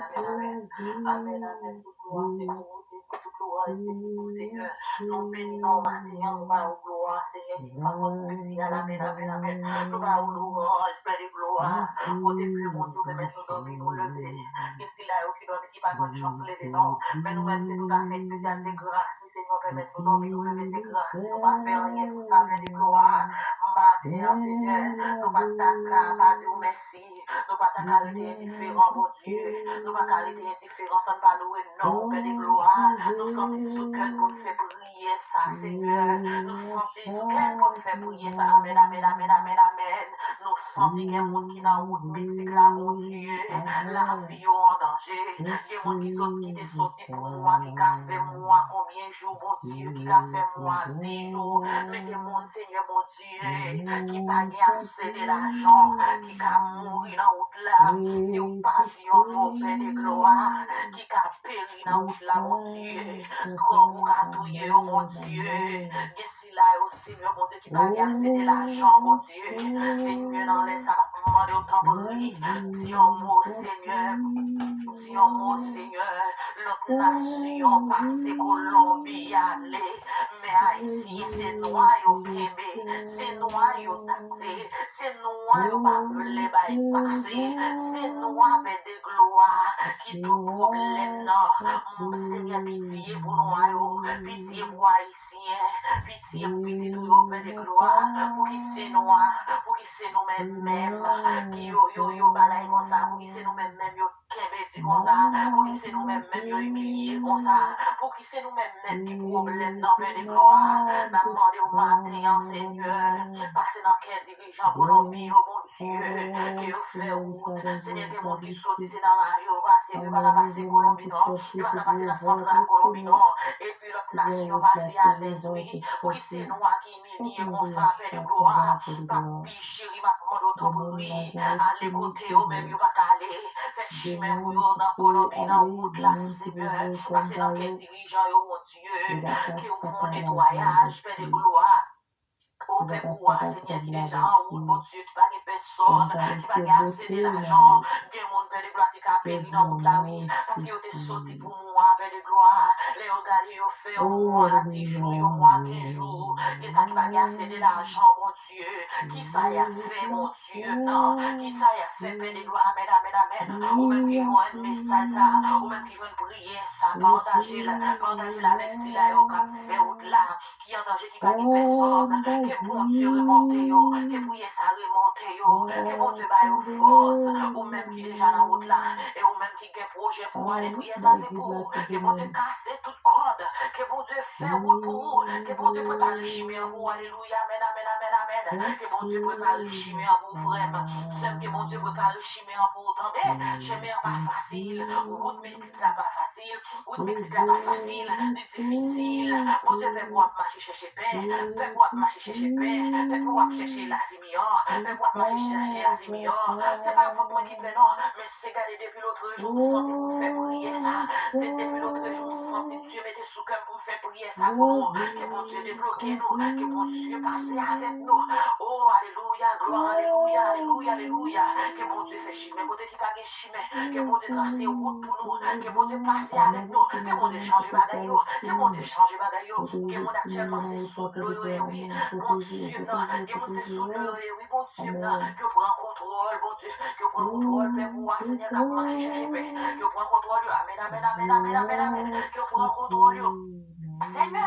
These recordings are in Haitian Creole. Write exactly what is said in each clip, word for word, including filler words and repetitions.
Amèn, amèn, amèn. Tout glwa se pou ou, Senyè. Tout louanj se pou ou, Senyè. Nou beni non w maten an, nou ba ou glwa, Senyè, ki pa fòs espesyal. Amèn, amèn, amèn. Nou ba ou louanj, Pè de glwa. Kote ke Bondye ou pèmèt nou dòmi, nou leve. Gen sila yo ki dòmi, ki pa jwenn chans leve, non. Men nou menm, se tout afè espesyal, se gras ou, Senyè, pèmèt nou dòmi, nou leve, se gras ou, nou pa fè anyen pou sa, Pè de glwa. Maten an, Senyè, nou pa ta ka pa di w mèsi. Nou pa ta ka rete endiferan, Bondye. Nou pa ka rete endiferan san n pa louwe non w, Pè de glwa. Nou santi sou kè n pou n fè priyè sa, Senyè. Nou santi sou kè n pou n fè priyè sa. Amèn, amèn, amèn, amèn, amèn. Nou santi gen moun ki nan wout mizik la, Bondye. Lavi yo an danje. Gen moun ki sot, ki te soti pou mwa, ki ka fè mwa konbyen jou, Bondye, ki ka fè mwa de jou. Men gen moun, Senyè, Bondye, ki pa gen ase de lajan, ki ka mouri nan wout la, si w pa di yon mo, Pè de glwa, ki ka peri nan wout la, Bondye. Kòb ou ka touye yo, Bondye. Gen sila yo, Senyè, Bondye, ki pa gen ase de lajan, Bondye. Senyè, nan lè sa, m ap mande w, tanpri, di yon mo, Senyè. Di yon mo, Senyè. Lòt nasyon pase, Kolonbi ale. Men Ayisyen, se nwa yo kenbe, se nwa yo takse, se nwa yo pa vle bay pase, se nwa, Pè de glwa, ki tout pwoblèm nan. Senyè, pitye pou nwa yo, pitye pou Ayisyen, pitye pou pitit ou yo, Pè de glwa, pou ki se nwa, pou ki se nou menm menm, ki yo, yo, yo bagay konsa, pou ki se nou menm menm yo kenbe di konsa, pou ki se nou menm menm yo imilye konsa, pou ki se nou menm menm ki pwoblèm nan, Pè de glwa. N ap mande w maten an, Senyè, pase nan kè dirijan Kolonbi yo, Bondye, ke yo fè wout. Senyè, gen moun ki soti, se nan raje yo pase, yo pa ka pase Kolonbi non, yo pa ka pase nan santral Kolonbi non, epi lòt nasyon pase alèz, wi, pou ki se nwa ki imilye konsa, Pè de glwa, pa pi cheri, m ap mande w tanpri, ale kote yo menm yo pa ka ale, fè chimen pou yo nan Kolonbi, nan wout la, Senyè, pase nan kè dirijan yo, Bondye, ke w fè yon netwayaj, Pè de glwa. Ou fè pou w a, Senyè, ki deja an wout, Bondye, ki pa gen pèsòn, ki pa gen ase de lajan, gen moun, Pè de glwa, ki ka peri nan wout la, wi, paske yo te soti pou mwa, Pè de glwa, lè yo gade, yo fè yon mwa, dis jou, yon mwa, kenz jou, gen sa ki pa gen ase de lajan, Bondye, kisa y ap fè, Bondye, non, kisa y ap fè, Pè de glwa, amèn, amèn, amèn, ou menm ki jwenn mesaj sa, ou menm ki jwenn priyè sa, pataje l, pataje l avèk sila yo k ap fè wout la, ki an danje, ki pa gen pèsòn, ke Bondye remonte yo, ke priyè sa remonte yo, ke Bondye ba yo fòs, ou menm ki deja nan wout la, e ou menm ki gen pwojè pou w ale, priyè sa se pou ou, ke Bondye kase tout kòd, ke Bondye fè wout pou ou, ke Bondye prepare chimen an pou ou, alelouya, amèn, amèn, amèn, amèn, ke Bondye prepare chimen an pou ou, frè m, sè m, ke Bondye prepare chimen an pou ou, tande, chimen an pa fasil, wout Meksik la pa fasil, wout Meksik la pa fasil, li difisil. Bondye, pèp ou ap mache chèche pen, pèp ou ap mache chèche pen, pèp ou ap chèche lavi miyò, pèp ou ap mache chèche lavi miyò. Se pa vant mwen ki plen non, men se gade depi lotrejou m santi pou m fè priyè sa. Se depi lotrejou m santi Bondye mete sou kè m pou m fè priyè sa pou nou. Ke Bondye debloke nou, ke Bondye pase avèk nou. O, alelouya, glwa, alelouya, alelouya, alelouya. Ke Bondye fè chimen kote ki pa gen chimen. Ke Bondye trase wout pou nou. Ke Bondye pase avèk nou. Ke Bondye chanje bagay yo. Ke Bondye chanje bagay yo. Gen moun aktyèlman se sou dlo yo ye, wi. Bondye m nan, gen moun se sou dlo yo ye, wi, Bondye m nan. Ke w pran kontwòl, Bondye. Ke w pran kontwòl, pèp ou a, Senyè, k ap mache chèche pen. Ke w pran kontwòl yo. Amèn, amèn, amèn, amèn, amèn, amèn. Ke w pran kontwòl yo. Senyè,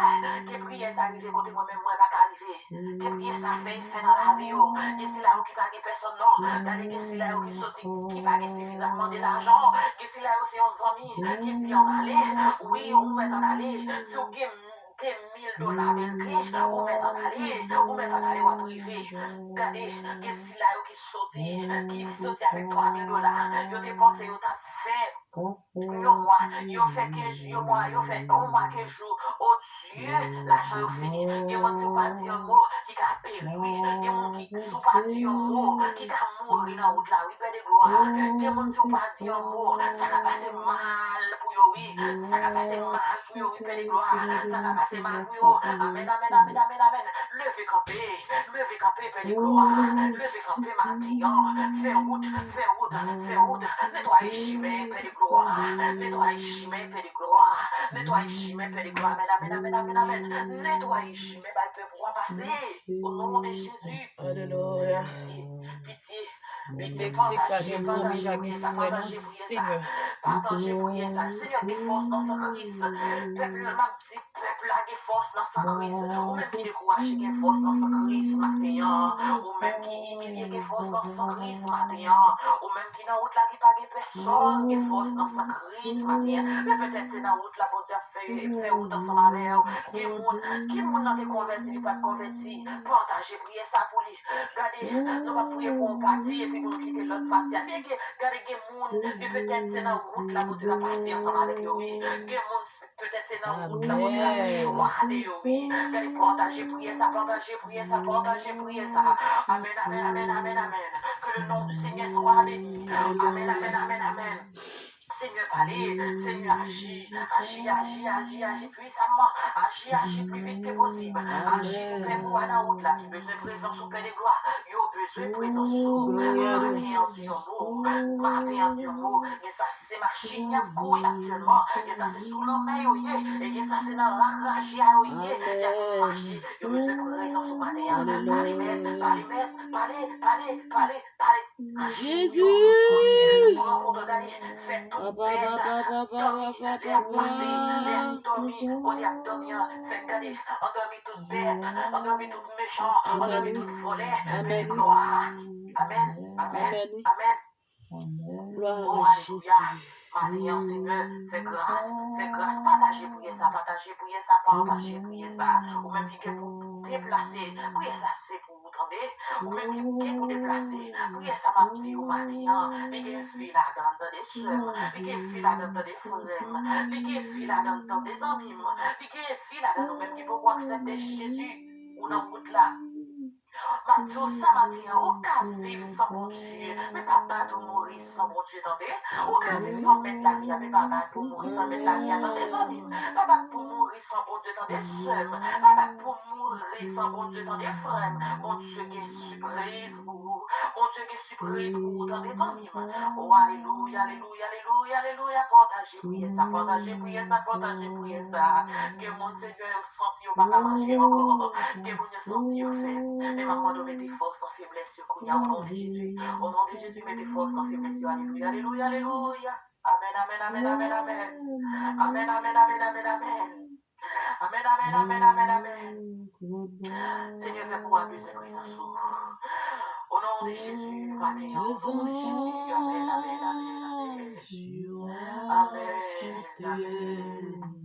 ke priyè sa rive kote mwen menm mwen pa ka rive. Ke priyè sa fè efè nan lavi yo. Gen sila yo ki pa gen pèsòn non. Gade, gen sila yo ki soti, ki pa gen sifizamman de lajan. Gen sila yo se yon zanmi ki di ann ale. Wi, ou mèt ann ale. Si w gen de mil dola ameriken, ou mèt ann ale. Ou mèt ann ale, w ap rive. Gade, gen sila yo ki soti, ki soti avèk twa mil dola. Yo te panse yo t ap fè yon mwa, yo fè kenz jou, yon mwa, yo fè yon mwa, kenz jou. O Lajan yo fini. Gen moun, si w pa di yon mo, ki ka peri, wi. Gen moun ki, si w pa di yon mo, ki ka mouri nan wout la, wi, Pè de glwa. Gen moun, si w pa di yon mo, sa ka pase mal pou yo, wi. Sa ka pase mal pou yo, wi, Pè de glwa. Sa ka pase mal pou yo. Amèn, amèn, amèn, amèn, amèn. Leve kanpe. Leve kanpe, Pè de glwa. Leve kanpe maten an. Fè wout, fè wout, fè wout. Netwaye chimen, Pè de glwa. Netwaye chimen, Pè de glwa. Netwaye chimen, Pè de glwa. Amèn, amèn, amèn, amèn, amèn, amèn. Netwaye chimen, bay pèp ou a pase. O non de Jezi. Alelouya. Pitye, pitye, pitye, Meksik pa gen zanmi, pa gen frè, non, Senyè. Pataje priyè sa. Senyè, gen fòs nan san Kris. Pèp la, m ap di, pèp la gen fòs nan san Kris. Ou menm ki dekouraje, gen fòs nan san Kris maten an. Ou menm ki imilye, gen fòs nan san Kris maten an. Ou menm ki nan wout la, ki pa gen pèsòn, gen fòs nan san Kris maten an. Men petèt se nan wout la Bondye ap fè, fè wout ansanm avè w. Gen moun, ki moun nan te konvèti, li pa t konvèti, pataje priyè sa pou li. Gade, nou p ap priye pou yon pati epi pou nou kite lòt pati a. Byenke, gade, gen moun, li petèt se nan wout la Bondye ka pase ansanm avèk yo, wi. Gen moun, petèt se nan wout la Bondye ka fè chwa de yo, wi. Gade, pataje priyè sa, pataje priyè sa, pataje priyè sa. Amèn, amèn, amèn, amèn, amèn. Que le nom du Seigneur soit béni. Amèn, amèn, amèn, amèn. Senyè, pale. Senyè, aji. Aji, aji, aji, aji pwisamman. Aji, aji pli vit ke posib. Aji pou pèp ou a nan wout la ki bezwen prezans ou, Pè de glwa. Yo bezwen prezans ou. Maten an, di yon mo. Maten an, di yon mo. Gen sa se machin y ap kouri aktyèlman. Gen sa se sou lanmè yo ye. E gen sa se nan rak raje a yo ye. Y ap mache. Yo bezwen prezans ou maten an. Pale, mèt. Pale, mèt. Pale, pale, pale, pale. Jezi! Papa, papa, papa, papa, papa. Lè ap dòmi, kote ap dòmi an, fè gade, andòmi tout bèt, andòmi tout mechan, andòmi tout vòlè. Amèn. Amèn. Amèn. Amèn. Glwa a Jezi. Maten an, Senyè, fè gras, fè gras, pataje priyè sa, pataje priyè sa, pataje priyè sa. Ou menm ki gen pou deplase, priyè sa se pou ou, tande. Ou menm ki gen pou deplase, priyè sa m ap di ou maten an, li gen vi ladan l, tande sè m. Li gen vi ladan l, tande frè m. Li gen vi ladan l, tande zanmi m. Li gen vi ladan nou menm ki poko aksepte Jezi. Ou nan wout la. M ap di w sa maten an, ou ka viv san Bondye, men pa bat pou mouri san Bondye, tande. Ou ka viv san mèt lavi a, men pa bat pou mouri san mèt lavi a, tande zanmi m. Pa bat pou mouri san Bondye, tande sè m. Pa bat pou mouri san Bondye, tande frè m. Bondye gen sipriz pou ou. Bondye gen sipriz pou ou, tande zanmi m. O, alelouya, alelouya, alelouya, alelouya. Pataje priyè sa, pataje priyè sa, pataje priyè sa. Gen moun, Senyè, yo santi yo pa ka manje ankò. Gen moun yo santi yo fèb. Men m ap mande w mete fòs nan feblès yo kounye a, o non de Jezi. O non de Jezi, mete fòs nan feblès yo. Alelouya, alelouya, alelouya. Amèn, amèn, amèn, amèn, amèn. Amèn, amèn, amèn, amèn, amèn. Amèn, amèn, amèn, amèn, amèn. Senyè, pèp ou a bezwen prezans ou. O non de Jezi, maten an, o non de Jezi. Amèn, amèn, amèn, amèn. Amèn, amèn.